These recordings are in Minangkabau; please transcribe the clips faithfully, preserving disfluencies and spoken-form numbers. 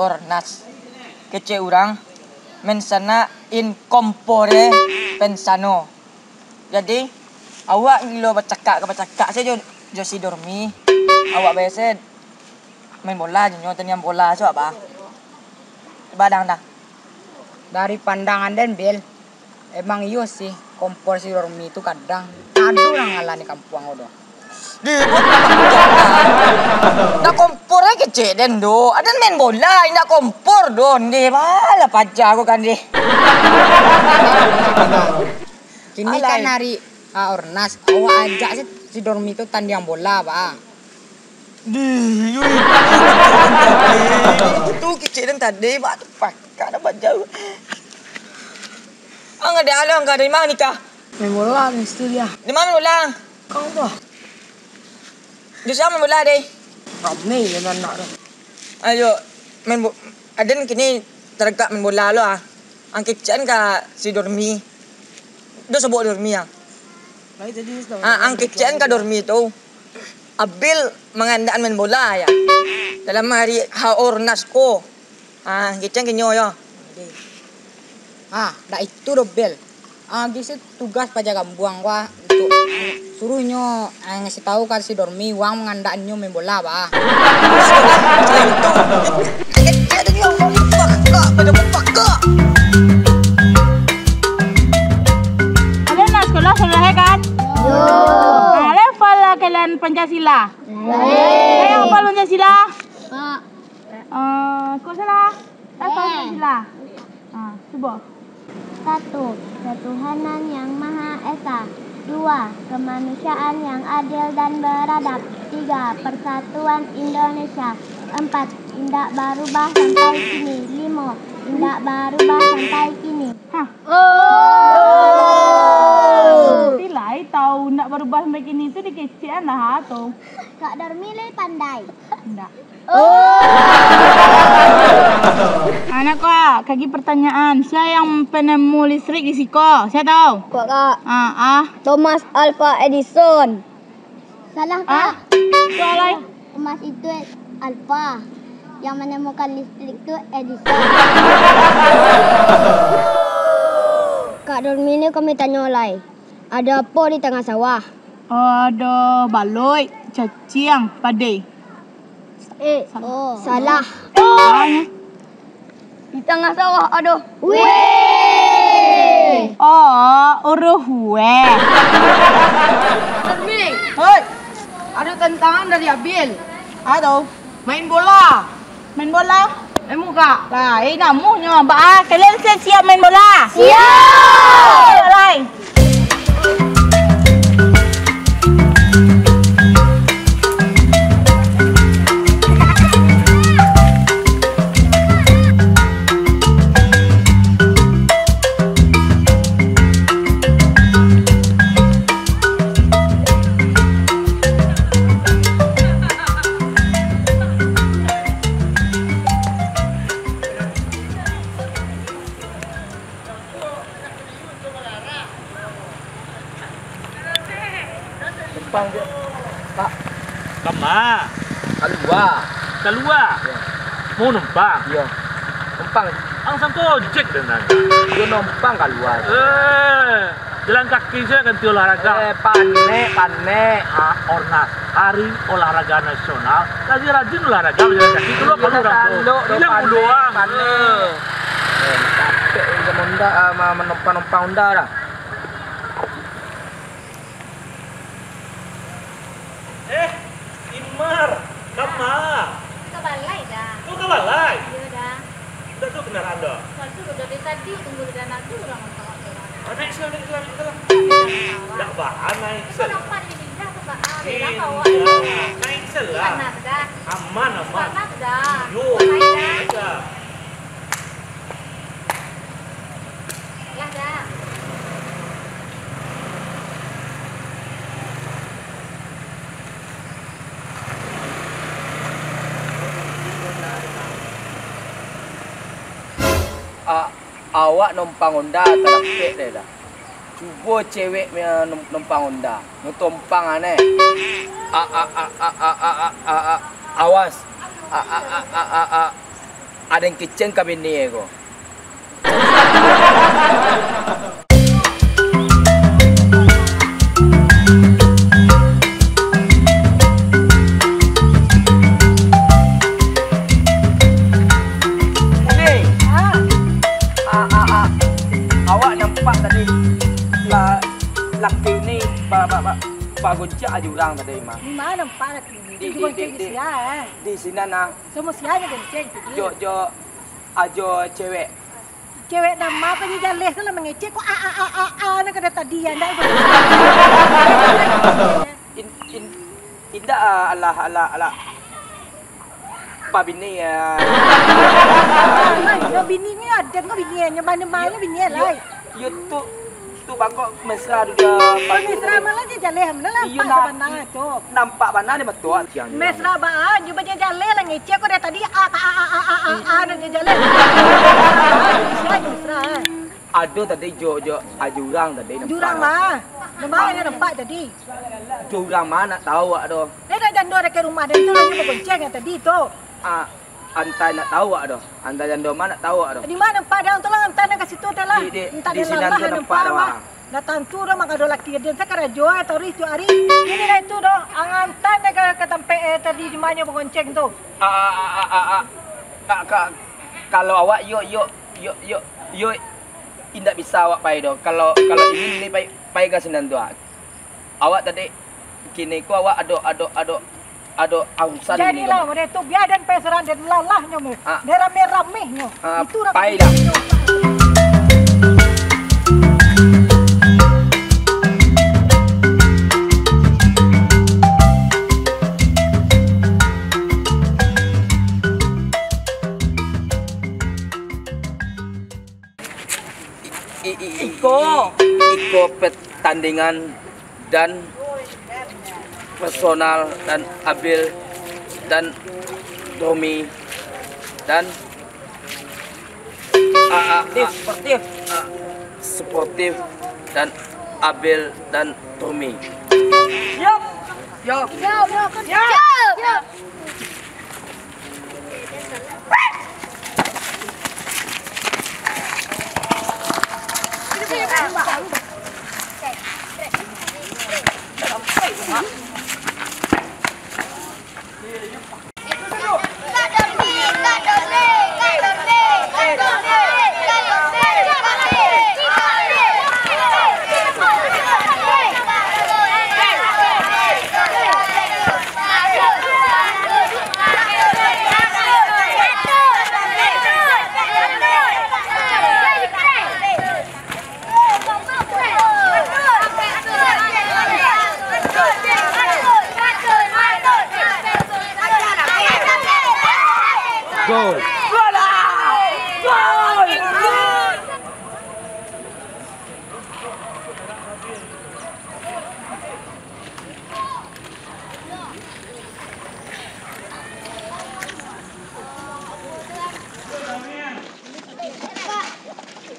Ornas. Kecek urang, mensana in corpore pensano. Jadi, awak gilo bacakak ka bacakak sajo jo si Dormi. Awak bae se main bola jo nyo, tandiang bola sajo, Abah. Badang dah. Dari pandangan den, Bil, emang iyo sih, kompor si Dormi tu kadang ado urang ngalah di kampuang ko doh. Di, buat apa? Nak kompor ai kecek den doh. Aden main bola, indak kompor doh. Ndeh, balah paja ko kan, ndeh. Kini kan hari, ah, Ornas, awak ajak si, si Dormi tu tandiang bola, Pak. Di, yui. Itu kecek den tadi, Pak, tu pakak dah bajau. Ang ada alang ka dari mana nikah? Main bola di situ dia. Di mana bola? Kau tu. Di sana main bola deh. Rame je anak tu. Ayo, main bo-, aden kini taragak main bola lo ah. Ang kecekan ka si Dormi. Dah sebut Dormi ah. Baik, jadi sudah. Ah, ang kecekan ka Dormi tu. Abil mangandaan main bola ya. Dalam hari Haornas ko. Ah, kecekan ka nyo yo. Ah, dak itu doh, Bel. Ah, gisi tugas paja kampuang ko, ah, untuak suruah nyo, ah, ngasih tahu ka si Dormi, wang mangandaknyo main bola, bah. Kalian nak sekolah, sekolah kan? Yo. Ah, hafal lah kalian Pancasila? Lain. Kalian hafal Pancasila? Pak. Ah, kok salah? Hafal Pancasila? Ah, cubo. Satu, ketuhanan yang Maha Esa. Dua, kemanusiaan yang adil dan beradab. Tiga, persatuan Indonesia. Empat, indak barubah sampai kini. Limo, indak barubah sampai kini. Hah? Oh. Tapi lai tahu indak barubah sampai kini tu dikecekan lah tu. Kak Dormi lai pandai. Indak. Oh. Anak ko, kagi pertanyaan, sia yang penemu listrik di siko? Sia tahu? Kok, Kak? Ah, ah. Thomas Alva Edison. Salah, Kak. Ah? Sia lai? Thomas itu Alva. Yang menemukan listrik tu Edison. Kak Dormi ni kami tanyo lai. Ado apo di tangah sawah? Ado baloik, caciang, padai. Eh, salah. Oh. Salah. Oh. Di tangah sawah ado. Weh. Oh, uruh weh. Dormi. Hoi. Ado tantangan dari Abil. Ado. Main bola. Main bola. Main muka. Lai, namuhnyo, baa, kalian siap-siap main bola? Siap! Siap, lai. Simpang je. Pak. Kama? Kalua. Kalua? Iyo. Mau numpang? Iyo. Numpang. Ang sangko ojek den nan. Iyo, numpang kalua. Eh, jalan kaki sajo ganti olahraga. Eh, panek, panek. Ah, Ornas, Hari Olahraga Nasional. Lagi rajin olahraga bajalan kaki. Kalua, kalua urang tu. Iyo, panek, buluang. Panek. Eh. Eh, capek ni sama Honda, ah, ma-, manompang-nompang Honda dah. Eh, Imar, kama? Ka balai, Da. Oh, ka balai? Iyo, Da. Ndak tu kendaraan, Da? Waduh, dari tadi tunggu di dalam tu urang. Ah, naik sela, naik sela, naik sela. Ndak baa, naik sela. Kenapa ini, Da? Kok baa? Indak, naik sela. Aman, Da. Aman, aman. Iyo, naik sela. Lah, Da. A-, awak nompang Honda talapek deh, Da. Cubo cewek me-, nom-, nompang Honda. Nyo tompang aneh. A, a, a, awas. A, a, a, a, a, a. Aden kecek ka bini ko. Ni. Ah. Ah, ah, ah. Awak nampak tadi la-, laki ni ba-, ba-, ba-, bagoncek ajo urang tadi, mah. Di ma nampak laki ni? Di, di, di, di, di sinan, ah. Samo sia nyo gonceng tu, Ji. Jo, jo, ajo cewek. Cewek nan ma, panyo jaleh tu lah mangecek ko, a, a, a, a, a, nan ka dari tadi, ya, ndak. In-, in-, indak, ah, alah, alah, alah. Babini, ya. Yo, bini ni ado ko bini, nyo mano-mano bini, yo, lai. Yo tu, tu bangkok mesra tu dia. Mesra malah je jaleh, mano lah. Iyo, nampak bana tu. Nampak bana dia betul. Mesra baa, jo bajajaleh lah ngecek ko dari tadi, a, a, a, nak jajaleh. Sia mesra. Ado tadi jo, jo, ah, jo urang tadi nampak. Jo urang mah. Nampak tadi. Jo urang mah nak tahu awak tu. Dia nak jando dari ke rumah, dan tu lah dia bagonceng yang tadi tu. Ah, Antai nak tahu awak doh. Antai jando mah nak tahu awak doh. Di ma nampak dek ang tu lah, antai nan ka situ tu lah. Di, di, di sinan tu nampak doh, ah. Dah tantu doh, mangado laki dia tu karajo, eh, taruih tu ari. Ini dah itu doh, ang antai nan ka, ka tampek, eh, tadi di ma nyo bagonceng tu. Ah, ah, ah, ah, ah, ah. Ka, ka, kalau awak, yo, yo, yo, yo, yo, indak bisa awak pai doh. Kalau, kalau ingin ni pai, pai ka sinan tu, ah. Awak tadi, kini ko awak ado, ado, ado, ado urusan. Jadilah, model tu, bia den pai surang, den lalah nyo, ah, den rame-rame nyo. Ah, itu urang pai lah. I-, i-, i-, iko, iko pertandingan dan personal dan Abil dan Tommy dan, a, a, a, sportif. A, sportif dan Abil dan Tommy. Siap. Siap. Siap. Siap. Siap. Gol. Gol! Gol!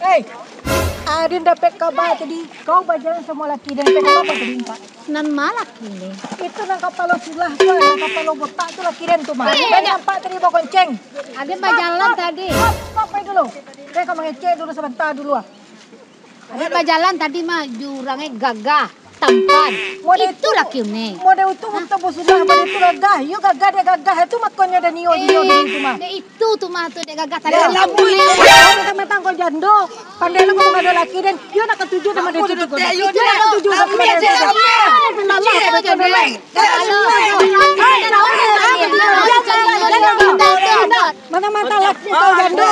Hei, Aden dapek kaba tadi, kau bajalan samo laki den, dapek kaba apo tadi, Pak? Nan ma laki ni? Itu nan kapalo silah tu, nan kapalo botak tu laki den tu, Mak. Hei, den nampak tadi bagonceng. Aden bajalan tadi. Stop, stop, stop, pai dulu. Den ka mangecek dulu sabanta dulu, ah. Aden bajalan tadi mah, jo urang e gagah, tampan. Model itu laki ni. Model itu, ha? Untuak basudah, model itu gagah. Iyo gagah, dek gagah. Itu makonnyo ado nio, nio di situ mah. Dek itu tu mah tu, dek gagah tadi. Dek lampu ni. Mentang-mentang kau jando, pandai lah kau mangado laki den. Iyo nak katuju samo dek itu. Itu nak katuju samo dek itu. Alah, alah. Mana mantap laki kau jando.